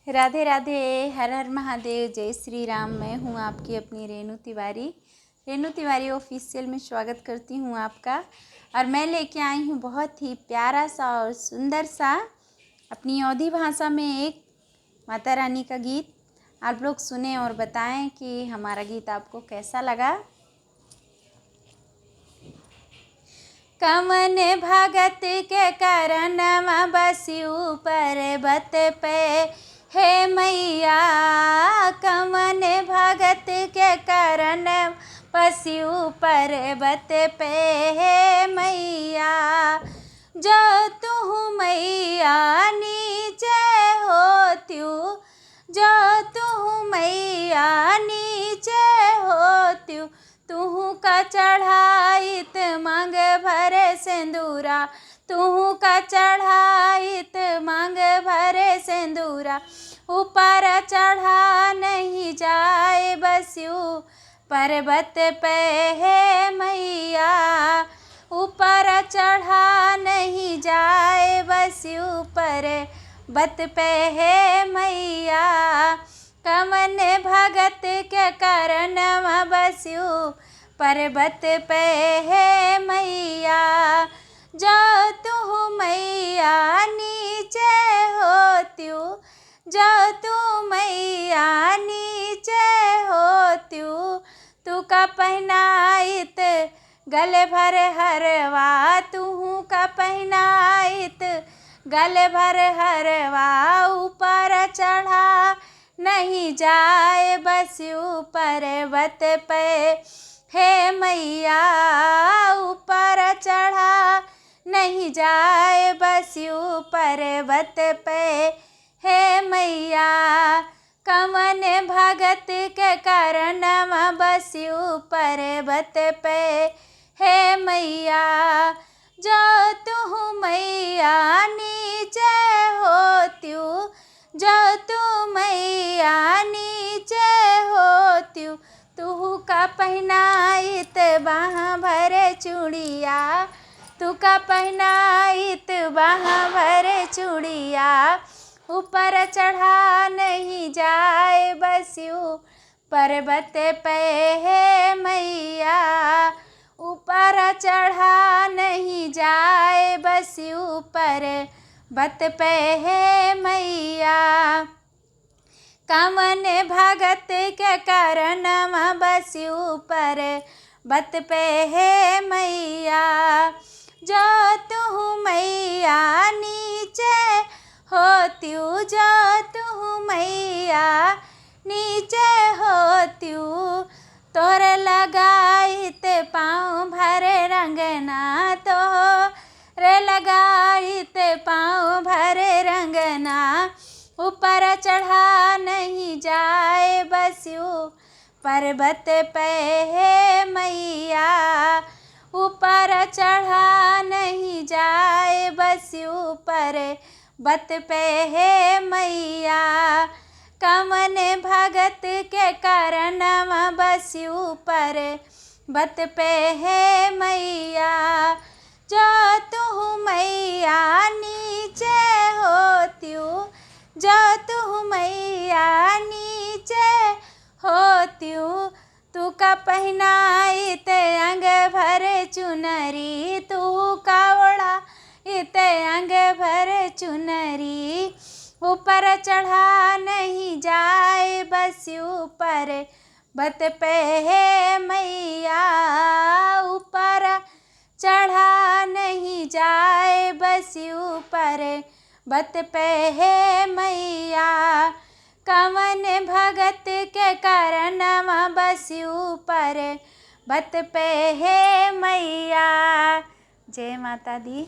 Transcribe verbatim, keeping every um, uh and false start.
राधे राधे, हर हर महादेव, जय श्री राम। मैं हूँ आपकी अपनी रेणु तिवारी। रेणु तिवारी ऑफिशियल में स्वागत करती हूँ आपका। और मैं लेके आई हूँ बहुत ही प्यारा सा और सुंदर सा अपनी अवधी भाषा में एक माता रानी का गीत। आप लोग सुने और बताएं कि हमारा गीत आपको कैसा लगा। कवन भगत के करनवा बस्यू पर्वत पे, हे मैया, कवन भगत के करन बस्यू पर्वत पे, हे मैया। जो तुहु मैया नीचे होत्यू, जो तुहु मैया नीचे होत्यू, तुहु का चढ़ाइत मांग भरे सेंदूरा, तुहु का चढ़ाइत मांग भरे सेंदूरा। ऊपर चढ़ा नहीं जाए बस्यू पर्वत पे, हे मैया, ऊपर चढ़ा नहीं जाए बस्यू पर्वत पे, हे मैया। कवन भगत के करनवा बस्यू पर्वत पे, हे मैया। जो तुहु मैया नीचे होत्यू, जो तू मैया नीचे होत्यू, तू का पहनाइत गले भर हरवा, तुहु का पहनाइत गले भर हरवा। ऊपर चढ़ा नहीं जाए बस्यू पर्वत पे, हे मैया, ऊपर चढ़ा नहीं जाए बस्यू पर्वत पे, हे मैया। कवन भगत के करनवा बस्यू पर्वत पे, हे मैया। जो तुहु मैया नीचे होत्यू, जो तू मैया नीचे होत्यू, तुहु का पहनाइत बाह भरे चूड़िया, तू का पहनाइत बाह भरे चूड़िया। ऊपर चढ़ा नहीं जाए बस्यू पर्वत पे, हे मैया। ऊपर चढ़ा नहीं जाए बस्यू पर्वत पे, हे मैया। कवन भगत के करनवा बस्यू पर्वत पे, हे मैया। जो तुहु मैया नीचे होत्यू, जो तुहु मैया नीचे होत्यू, तोहरे लगाइत पाँव भरे रंगना, तोहरे लगाइत पाँव भरे रंगना। ऊपर चढ़ा नहीं जाए बस्यू पर्वत पे, हे मैया। ऊपर चढ़ा नहीं जाए बस्यू पर्वत पे, हे मैया। कवन भगत के करनवा बस्यू पर्वत पे, हे मैया। जो तुहु मैया नीचे होत्यू, जो तुहु मैया नीचे होत्यू, तू का पहनाइत अंग भर चुनरी, तू का ओढ़ाइत अंग भर चुनरी। ऊपर चढ़ा नहीं जाए बस्यू पर्वत पे, हे मैया। ऊपर चढ़ा नहीं जाए बस्यू पर्वत पे, हे मैया। कवन भगत के करनवा बस्यू पर्वत पे, हे मैया। जय माता दी।